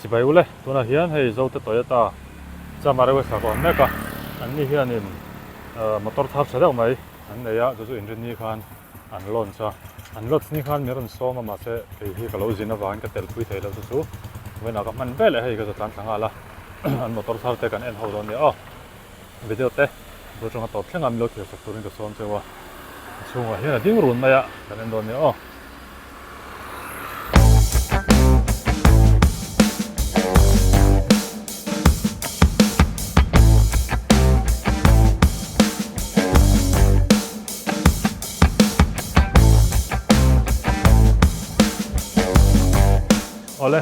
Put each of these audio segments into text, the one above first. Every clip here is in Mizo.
Chibai ule, tunah hian hei Zote Toyota Chamara West ah ka awm mek a, anni hianin motor thar tha deuh mai an nei a, chu chu inrinni khan an launch a, an launch ni khan min rawn sawm a mahse kei hi ka lo zin avangin ka telpui thei lo chu chu vawiinah ka hman vel leh hei ka zatlan thla nghal a, an motor thar te kan en ho dawn nia aw. Video te bu atanga tawp thleng a min lo thlir sak turin ka sawm cheu a, a chhungah hian a ding run mai a, kan en dawn nia aw. Awle.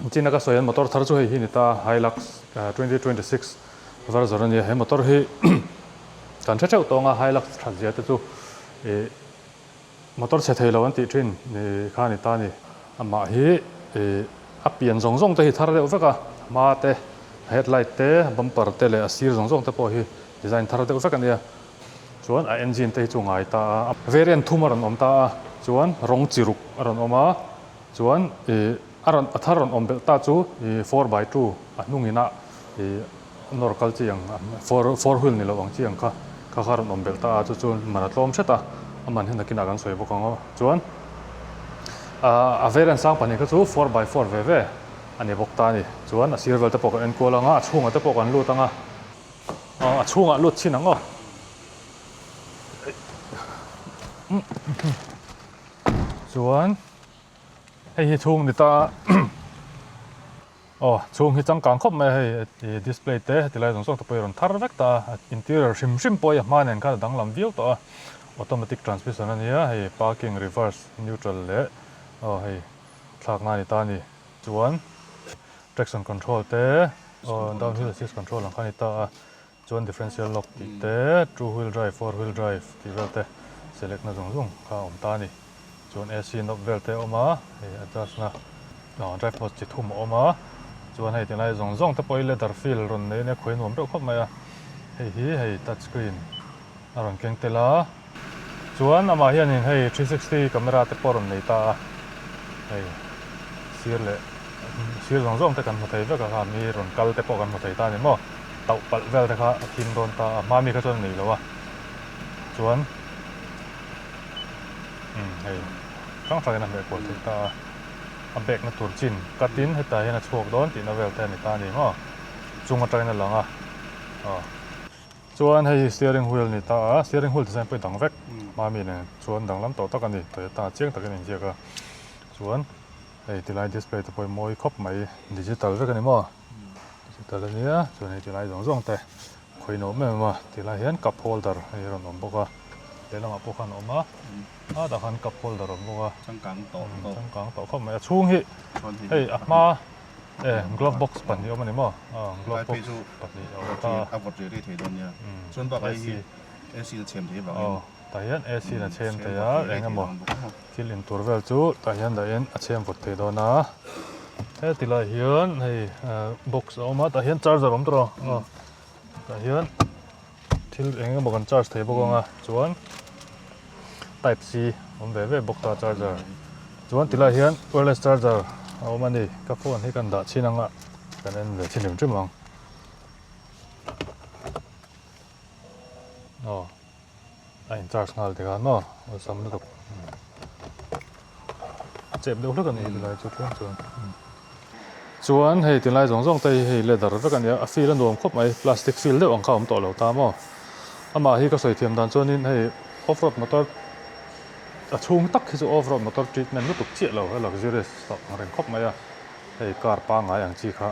China ka sawi an motor thar chu hei hi ni ta Hilux 2026 version a nia. He motor hi kan hre theuh tawng a Hilux that zia te chu ih motor chhe thei lo an tih thin kha a ni ta a ni. Amah hi ih a pian zawng zawng te hi thar deuh vek a, hma te, a headlight te, a bumper te leh a sir zawng zawng te pawh hi design thar deuh vek a nia. Chuan a engine te hi chu ngai ta a, variant thum a rawn awm ta a, chuan rawng chi ruk a rawn awm a. Chuan ih a rawn a thar rawn awm belh ta chu ih 4x2 a hnung inah ih nawr kal chi ang four four wheel ni lo ang chi ang kha kha kha rawn awm belh ta a chu chu man a tlawm hret a a man hi nakinah kan sawi bawk ang aw chuan ah a variant sang pahnih kha chu 4x4 ve ve a ni bawk ta a ni chuan a sir vel te pawh kan enkual ang a a chhungah te pawh kan lut ang a aw a chhungah lut chhin ang aw. Chuan hei hi chhung ni ta aw chhung hi changkang khawp mai a hei ih display te heti lai zawng zawng te pawh hi a rawn thar vek ta a interior hrim hrim pawh hi a hma nen khan a danglam viau tawh a automatic transmission a nia hei parking reverse neutral leh aw hei thlakna a ni ta a ni chuan traction control te aw downhill assist control ang kha a ni ta a. Chuan differential lock tih te, two wheel drive, four wheel drive tih vel te select na zawng zawng kha a awm ta a ni. Chuan AC knob vel te a awm a, hei adjust na drive mode chi thum a awm a. Chuan hei tilai zawng zawng te pawh hi leather feel rawn nei a nia, khawi nuam reuh khawp mai a. Hei hi hei touch screen a rawn keng tel a. Chuan amah hianin hei 360 camera te pawh a rawn nei ta a, hei sir leh sir zawng zawng te kan hmu thei vek a kha mi rawn kal te pawh kan hmu thei ta a ni maw, tauh palh vel te kha a thim dawn ta a, hma mi kha chuan a nei lo a, chuan umm hei hrang hrangin a hmeh kual theih ta a, a bag na tur chin cut in hetah hian a chhuak dawn tihna vel te a ni ta a ni maw, chung atangin a lang a, aw. Chuan hei hi steering wheel ni ta a, steering wheel design pawh hi dang vek hmami nen chuan danglam tawh tak a ni, Toyota chiang takin a inziak a, chuan hei tilai display te pawh hi mawi khawp mai, digital vek a ni maw, digital a nia, chuan hei tilai zawng zawng te khawi nuam em em a, tilai hian cup holder hei a rawn awm bawk a, lehlamah pawh khan a awm a, a tah khan cup holder a awm bawk a, changkang tawh changkang tawh khawp mai, a chhung hi hei a hma. E glove box pahnih awm a ni maw? Aw glove box pahnih a awm ta. A vawt reh reh thei dawn nia. Chuan bakah hei hi AC na chhem thei avangin. Aw tah hian AC na chhem thei a eng emaw thil in tur vel chu tah hian dahin a chhem vawt thei dawn a. Heti lai hian hei box a awm a tah hian charger a awm tawh a aw tah hian thil eng emaw kan charge thei bawk ang a chuan type C awm ve ve bawk ta charger chuan tilai hian wireless charger a awm a ni ka phone hi kan dah chhin ang a kan en ve chhin hrim hrim ang aw a in charge nghal tikhan maw awlsam lutuk chep deuh hlek a ni tilai chu tlem chuan. Chuan hei tinlai zawng zawng te hi hei leather vek a nia, a feel a nuam khawp mai, plastic feel deuh ang kha a awm tawh lo ta maw. Amah hi ka sawi thiam dan chuanin hei off road motor a chhung tak hi chu off road motor treatment lutuk chiah lo, a luxurious tawh ang reng khawp mai a, hei car pangngai ang chi kha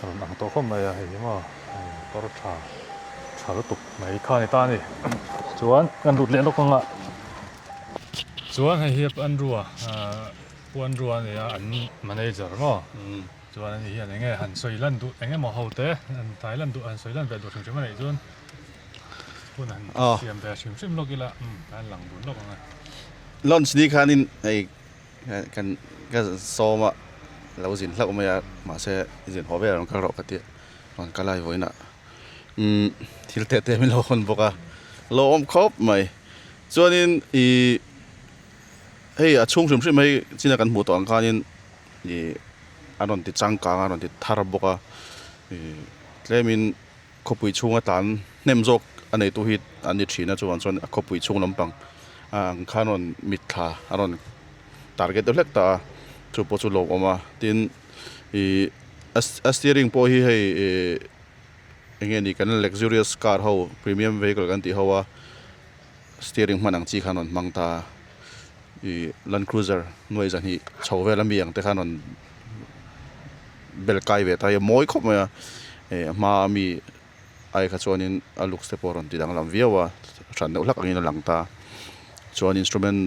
a rawn ang tawh khawp mai a, hei hi maw hei motor tha tha lutuk mai kha a ni ta a ni. Chuan kan lut leh lawk ang a, chuan hei hi Andrew-a ahh. Puan rua a nia an manager maw chuan ani hian enge han sawi lan duh eng emaw ho te an tai lan duh han sawi lan ve duh hrim hrim a neih chuan hun han siam ve hrim hrim lawk ila an lang dun lawk ang e. Launch ni khanin hei kan ka sawm a lo zin hlauh mai a mahse zin haw vel rawn kal rawh ka tia rawn kal a vawiinah umm thil te te min lo hawn bawk a lawm khawp mai chuanin ih. Hei a chhung hrim hrim hei china kan hmuh tawh ang khanin ih a rawn ti changkang a a rawn ti thar bawk a ih tlemin khawpui chhunga tlan hnem zawk a neitu hi an ni thin a chuvang chuan a khawpui chhung lampang ang khan rawn mitthla a rawn target deuh hlek ta a chu pawh chu lawmawm a tin ih a steering pawh hi hei ih eng nge ni kan luxurious car ho premium vehicle kan tih ho a steering hman ang chi khan rawn hmang ta a ih land cruiser nuai zahnih chho vel ami ang te khan rawn bel kai ve ta hi a mawi khawp mai a eh a hma ami ai kha chuanin a looks te pawh a rawn ti danglam viau a hran deuh hlak angin a lang ta chuan instrument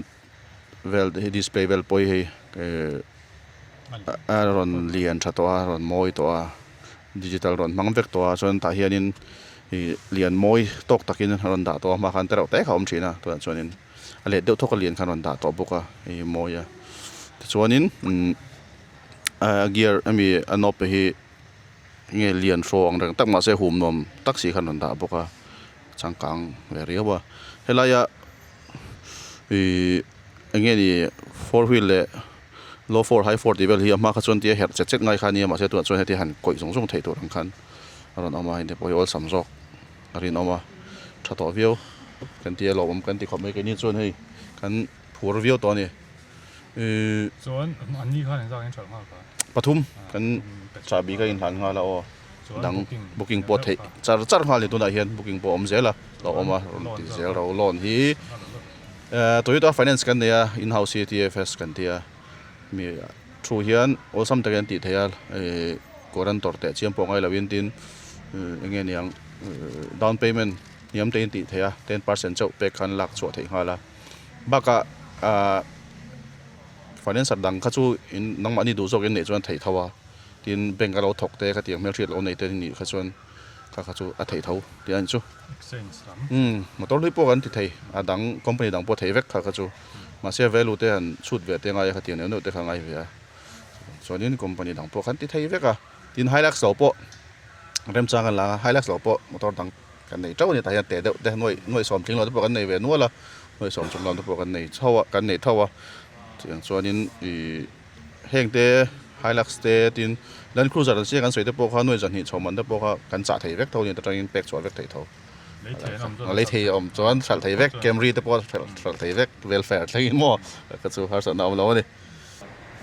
vel te hi display vel pawh hi hei eh a rawn lian tha tawh a a rawn mawi tawh a digital rawn hmang vek tawh a chuan tah hianin ih lian mawi tawk takin a rawn dah tawh a hma khan te reuh te kha a awm thin a tunah chuanin a let deuh thawk a lian khan a rawn dah tawh bawk a hei hi mawi a tichuanin umm a gear ami a knob te hi nge lian hraw ang reng tak mahse hum nuam tak si khan a rawn dah bawk a changkang ve riau a helaia ih eng nge ni four wheel leh low four high four tih vel hi a hma kha chuan tia herh chet chet ngai kha a nia mahse tunah chuan hetia han kawih zawng zawng theih tur ang khan a rawn awm a hei te pawh hi awlsam zawk a rinawm a tha tawh viau kan tia lawmawm kan ti khawp mai keini chuan hei kan phur viau tawh a ni ihh chuan an ni khan engzah in hralh nghal ka pathum kan chahbi kha inhlan nghal a aw dang booking pawh theih char char nghal a ni tunah hian booking pawh a awm zel a lo awm a rawn ti zel ro loan hi ehh Toyota finance kan nei a in house hi T_F_S kan tia mi thu hian awlsam takin an tih theih a ihh guarantor teh chiam pawh ngai lovin tin eng nge niang down payment hniam te in tih theih a 10% chauh pek khan lak chhuah theih nghal a bakah ahh Financer dang kha chu in nangmahni duh zawk in neih chuan a theih tho a, tin bank a lo thawk te khatiang hmelhriat lo nei te nih kha chuan kha kha chu a theih tho tih a ni chu. Exchange lam. Umm motor hlui pawh kan ti thei a dang company dang pawh a thei vek kha kha chu mahse value te han chhut ve te ngai a khatiang neuh neuh te kha ngai ve a chuanin company dang pawh kan ti thei vek a, tin Hilux lo pawh remchang kan la a Hilux lo pawh motor dang Kan nei teuh a ni tah hian teh deuh te nuaih nuaih sawm tling lo te pawh kan nei ve nual a nuaih sawm chung lam te pawh kan nei chho a kan nei tho a chutiang chuanin ih heng te Hilux te tin Land Cruiser ang chiah kan sawi te pawh kha nuaih zahnih chho man te pawh kha kan chah thei vek tho a ni ta tangin pek chhuah vek theih tho lei thei a awm chuan hralh thei vek Camry te pawh hralh thei vek welfare thlengin maw ka chu harsatna a awm lo a ni.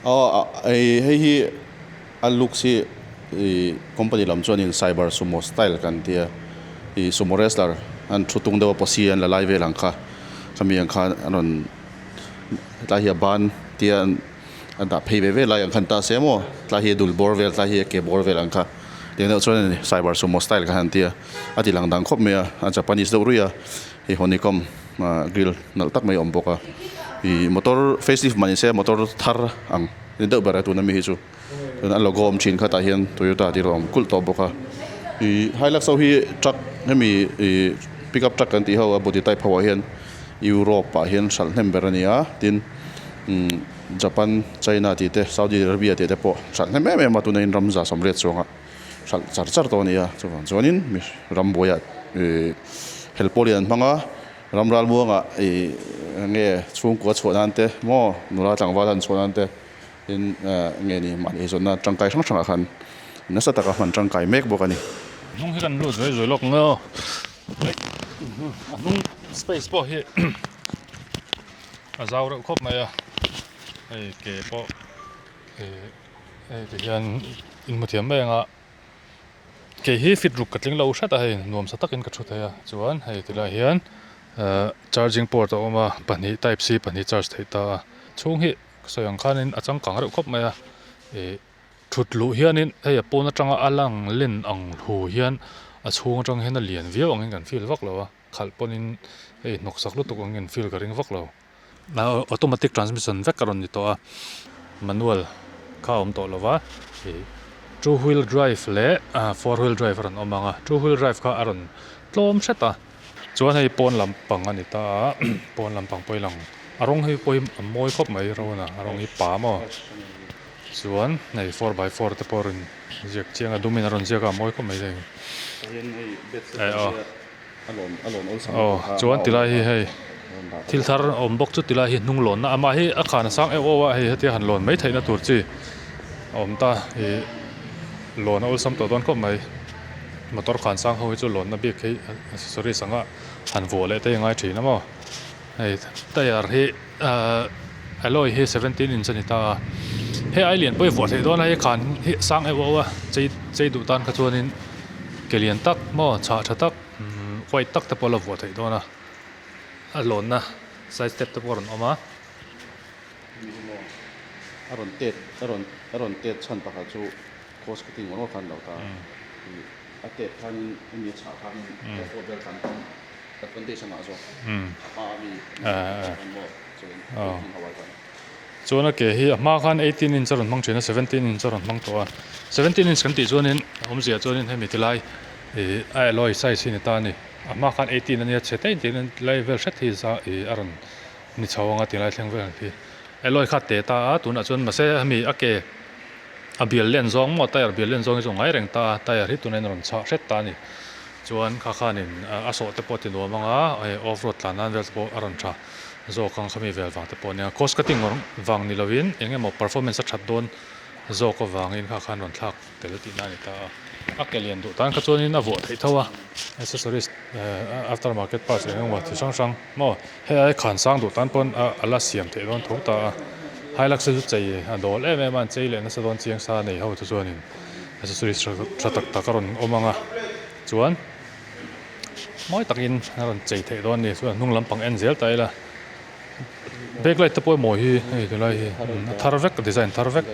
Aw hei hi a looks hi ih company lam chuanin cyber sumo style kan tia ih sumo wrestler an thu tung deuh a posi an la lai vel ang kha khami ang khan an rawn hetlai hi a ban tia an dah phei ve ve lai ang khan ta se maw tlai hi a dul bawr vel tlai hi a ke bawr vel ang kha tiang deuh chuan ani cyber sumo style kha an tia a ti lang dang khawp mai a a japanese deuh ruih a hei honeycomb grill nalh tak mai a awm bawk a ih motor facelift mah ni se motor thar ang ni deuh ber a tuna mi hi chu chuan a logo awm thin kha tah hian Toyota tih erawh a awm kulh tawh bawk a ih Hilux ho hi truck hemi ih pickup truck kan tih ho a body type ho ah hian Europe ah hian hralh hnem ber a ni a tin umm Japan China tih te Saudi Arabia tih te pawh hralh hnem em em a tuna in ram za sawmriat chuangah. hralh char char tawh a ni a chuvang chuanin mi rambuaiah ih hel pawh lian an hmang a ram ral muangah ih enge chhungkua chhuah nan te maw nula tlangval han chhuah nan te tin eh nge ni mahni eizawnna tangkai hrang hrangah khan nasa taka hman tangkai mek bawk a ni. Hnung hi kan lut zui zui lawk ang aw a hnung space pawh hi a zau reuh khawp mai a hei ke pawh ih. Hei ti hian in hmu thiam mai ang a kei hi fit ruk ka tling lo hret a hei nuam sa takin ka thu thei a chuan hei ti lai hian ehh charging port a awm a pahnih type c pahnih charge theih ta a chhung hi ka sawi ang khanin a changkang reuh khawp mai a ih thut luh hianin hei a pawn atanga a lang len ang hu hian a chhung atang hian a lian viau angin kan feel vak lo a khalh pawnin hei hnawksak lutuk angin feel ka ring vak lo. Automatic transmission vek a rawn ni tawh a manual kha a awm tawh lo va ih two wheel drive leh four wheel drive a rawn awm ang a two wheel drive kha a rawn tlawm hret a chuan hei pawn lampang a ni ta a pawn lampang pawh i lang a rawng hi pawh hi a mawi khawp mai rawn a a rawng hi pa maw chuan hei four by four te pawh a rawn ziak chiang a dum in a rawn ziak a a mawi khawp mai hei aw. Aw chuan tilai hi hei thil thar awm bawk chu tilai hi hnung lawnna amah hi a khan a sang euh euh a hei hetia han lawn mai theihna tur chi a awm ta ih lawn a awlsam tawh dawn khawp mai motor khan sang ho hi chu lawnna bik hi accessories anga han vuah leh te hi a ngai thin a maw hei tyre hi ahh alloy hi 17 inch a ni ta a hei ai lian pawh hi vuah theih dawn a hei khan hi sang euh euh a chei chei duh tan kha chuanin ke lian tak maw chhah tha tak umm white tak te pawh a la vuah theih dawn a a lawnna side step te pawh a rawn awm a. A rawn tet a rawn a rawn tet chhan pakhat chu cost cutting ngawr ngawr khan lo ta a tet khanin hemi a chhah khanin off road vel kan tam advantage a ngah zawk a hma ami khan maw chuan 18 ho ai khan. Chuan a ke hi a hma khan 18 inch a rawn hmang thin a 17 inch a rawn hmang tawh a 17 inch kan tih chuanin a awmzia chuanin hemi tilai ih a alloy size hi ni ta a ni a hma khan 18 ania chhe te intiin lai vel hret hi za ih a rawn ni chho anga tilai thleng vel hi alloy kha te ta a tunah chuan mahse hemi a ke a bial len zawng maw tyre bial len zawng hi chu a ngai reng ta a tyre hi tunah hian a rawn chhah hret ta a ni chuan kha khanin a sawh te pawh a ti nuam anga hei off road tlan nan vel te pawh a rawn tha zawk ang khami vel vang te pawh a nia cost cutting vang ni lovin eng emaw performance a that dawn zawk avangin kha khan rawn thlak tel tihna a ni ta a a ke lian duh tan kha chuanin a vuah theih tho a accessories after market parts eng emaw chi hrang hrang maw hei ai khan sang duh tan pawn a la siam theih dawn tho ta a Hilux hi chu chei a dawl em em a an chei leh nasa dawn chiang sa nei ho chu chuanin accessories tha tak tak a rawn awm ang a chuan mawi takin a rawn chei theih dawn a ni chuan hnung lampang en zel ta ila. Backlight te pawh mawi hi hei ti lai hi a thar vek design thar vek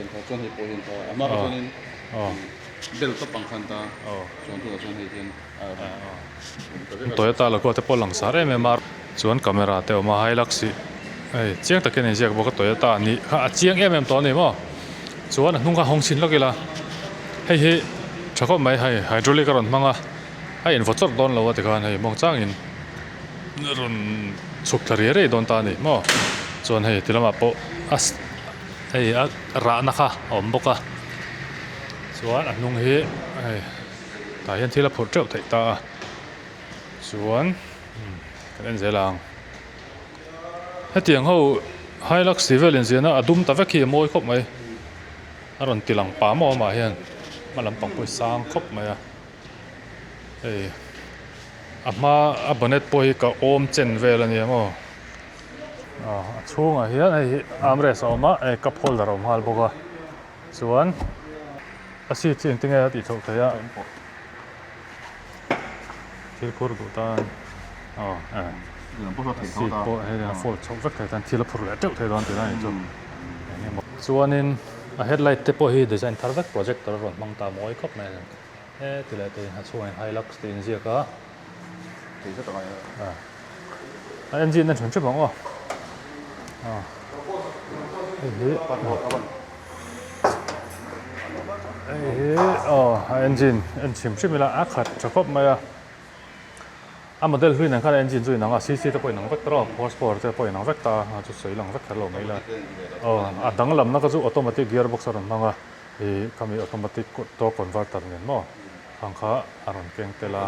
Toyota logo te pawh lang sar em em a chuan camera te a awm a Hilux hi hei chiang takin a inziak bawk a Toyota a nih kha a chiang em em tawh a ni maw chuan a hnung kha hawng chhin lawk ila hei hi tha khawp mai hei hydraulic a rawn hmang a a invaw chawrh dawn lo a tikhan hei muang changin rawn chhuk thla riai riai dawn ta a ni maw chuan hei ti lamah pawh a hei a rahna kha a awm bawk a chuan a hnung hi hei tah hian thil a phurh teuh theih ta a chuan kan en zel ang hetiang ho Hilux tih vel inziahna a dum ta vek hi a mawi khawp mai a rawn ti lang pah maw amah hian hma lampang pawh hi sang khawp mai a. Hei a hma a bonnet pawh hi ka awm chen vel a nia maw ah a chhungah hian hei hi armrest a awm a hei cup holder a awm nghal bawk a chuan a seat hi engtin nge a tih chhoh theih a thil phur duh tan aw a seat pawh hei a fold chhoh vek thei tan thil a phur leh teuh thei dawn tihna a nih chu engemaw chuanin a headlight te pawh hi design thar vek projector a rawn hmang ta mawi khawp mai a ni. He ti leh tih a chhungah Hilux tih inziak a. Thei zet a ngai a. A engine a hrim hrim ang aw. Hei hi hei hi aw a engine en hrim hrim ila a khat tha khawp mai a. A model hlui nen khan a engine chu inang a cc te pawh inang vek ta rawh horse power te pawh inang vek ta a chu sawi lang vek kher lo mai ila. Aw a danglamna kha chu automatic gearbox a rawn hmang a. Ih khami automatic torque converter nen maw ang kha a rawn keng tel a.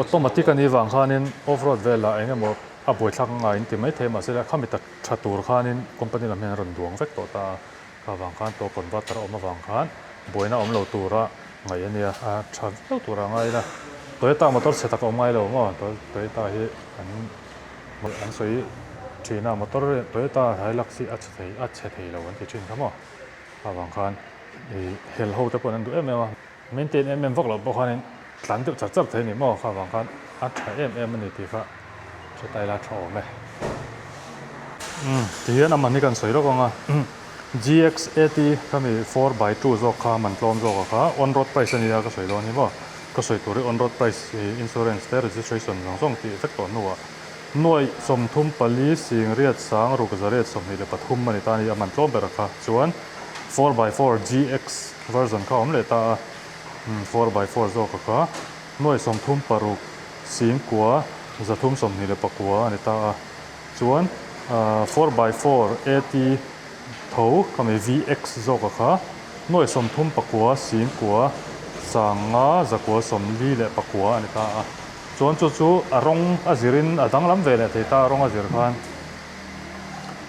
Automatic a nih vang khanin off road velah eng emaw a buaithlak a ngaiin ti maithei mahse la khami tak tha tur khanin company lam hian a rawn duang vek tawh ta a, kha vang khan torque converter a awm avang khan buaina awm lo tura ngaih a nia a tha viau tura a ngai ila Toyota motor chhe tak a awm ngai lo maw Toyota hi an An sawi thin a, motor Toyota Hilux hi a chhe thei a chhe thei lo an ti thin kha maw? Avang khan ih hel ho te pawhin an duh em em a, maintain em em vak loh pawh khanin tlan deuh char char thei a ni maw? Kha avang khan a tha em em a ni tih kha hre ta ila a tha awm e. Umm tihian a man hi kan sawi lawk ang a, GX80 khami 4x2 zawk kha man tlawm zawk a kha on road price a nia ka sawi dawn hi maw? Ka sawi tur hi on road price ih insurance te registration zawng zawng tih vek tawh hnuah nuaih 34 singriat sang ruk zariat 23 a ni ta a ni a man tlawm ber kha chuan 4x4 GX version kha a awm leh ta a 4x4 zawk a kha nuaih 36 singkua 329 a ni ta a chuan 4x4 AT tho khami VX zawk a kha nuaih 39 singkua 5 149 a ni ta a. Chuan chu chu a rawng a zirin a danglam ve leh thei ta, a rawng a zir khan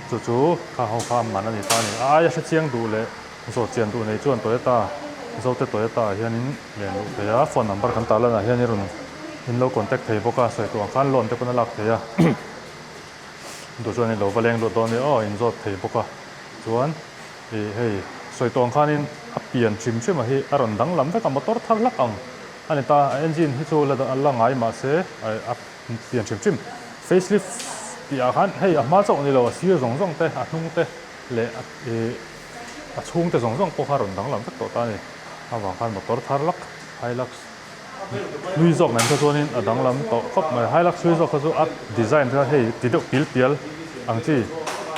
Chu chu kha ho kha a man a ni ta a ni. A aia hre chiang duh leh zawh chian duh nei chuan Toyota, Zote Toyota ah hianin len luh thei a, phone number kan tah lanah hian i rawn in lo contact thei bawk a, sawi tawh ang khan loan te pawn a lak thei a. Duh chuan in lo va leng luh dawn nia aw, in zawt thei bawk a. Chuan ih hei sawi tawh ang khanin a pian hrim hrim a hi a rawn danglam vek a, motor thar hlak ang a ni ta. A engine hi chu la la ngai mahse a pian hrim hrim. Facelift tih ah khan hei a hma chauh ni lo a sir zawng zawng te a hnung te leh ih a chhung te zawng zawng pawh kha a rawn danglam vek tawh ta a ni. Avang khan motor thar hlak Hilux. Hlui zawk nen kha chuanin a danglam tawh khawp mai. Hilux hlui zawk kha chu a design kha hei ti deuh pil pial ang chi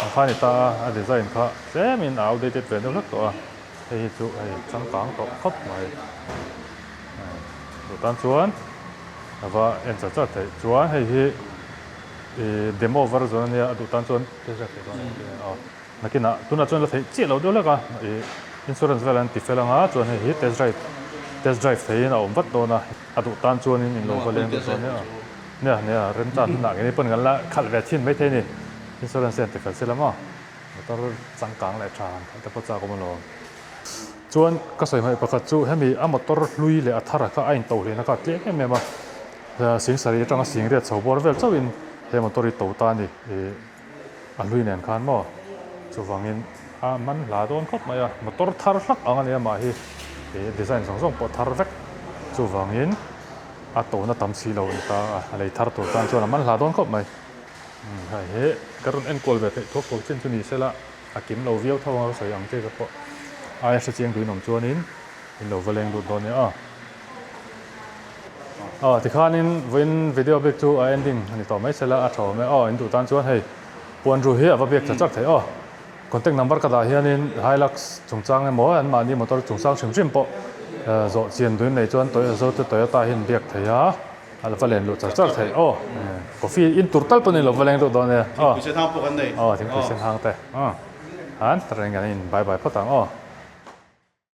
ang kha a ni ta a, a design kha tlemin a outdated ve deuh hlek tawh a, hei hi chu hei changkang tawh khawp mai. Duh tan chuan a va en char char theih chuan hei hi ih demo version a nia a duh tan chuan Nakinah tunah chuan la theih chiah loh deuh hlek a, ih insurance vel an ti fel anga chuan hei hi test drive test drive theihin a awm vat dawn a, a duh tan chuanin in lo va leng duh dawn nia. Nia nia remchan hunah ngei pawn kan la khalh ve thin maithei a ni, insurance hi an ti fel si la maw, motor changkang leh tha han khalh te pawh chak awm alawm. Chuan ka sawi hmaih pakhat chu hemi a motor hlui leh a thar kha a intoh hlihna kha a tlem em em a, singsarih atanga singriat chho bawr vel chauhin he motor hi to ta a ni ih. A hlui nen khan maw? Chuvangin a man hla dawn khawp mai a, motor thar hlak ang a nia mah hi ih design zawng zawng pawh thar vek. Chuvangin a tona tam si lo a ni ta a, a lei thar tur tan chuan a man hla dawn khawp mai. Umm hei hi ka rawn enkawl ve theih thuak thuak chin chu ni sela a kim lo viau tho ang a ka sawi ang che ka pawh aia hre chiang duhin awm chuanin in lo va leng lut dawn nia aw. Aw tikhanin vawiin video bik chu a ending a ni tawh mai sela a tha awm e aw in duh tan chuan hei puan ru hi a va biak char char thei aw contact number ka dah hianin Hilux chungchang emaw an mahni motor chungchang hrim hrim pawh zawh chian duhin nei chuan Zote Toyota hi an biak thei a a va len luh char char thei aw coffee in tur tal pawhin lo va leng deuh dawn e aw Thingpui sen hang pawh kan nei aw thingpui sen hang te han tareng kan in bye bye phawt ang aw.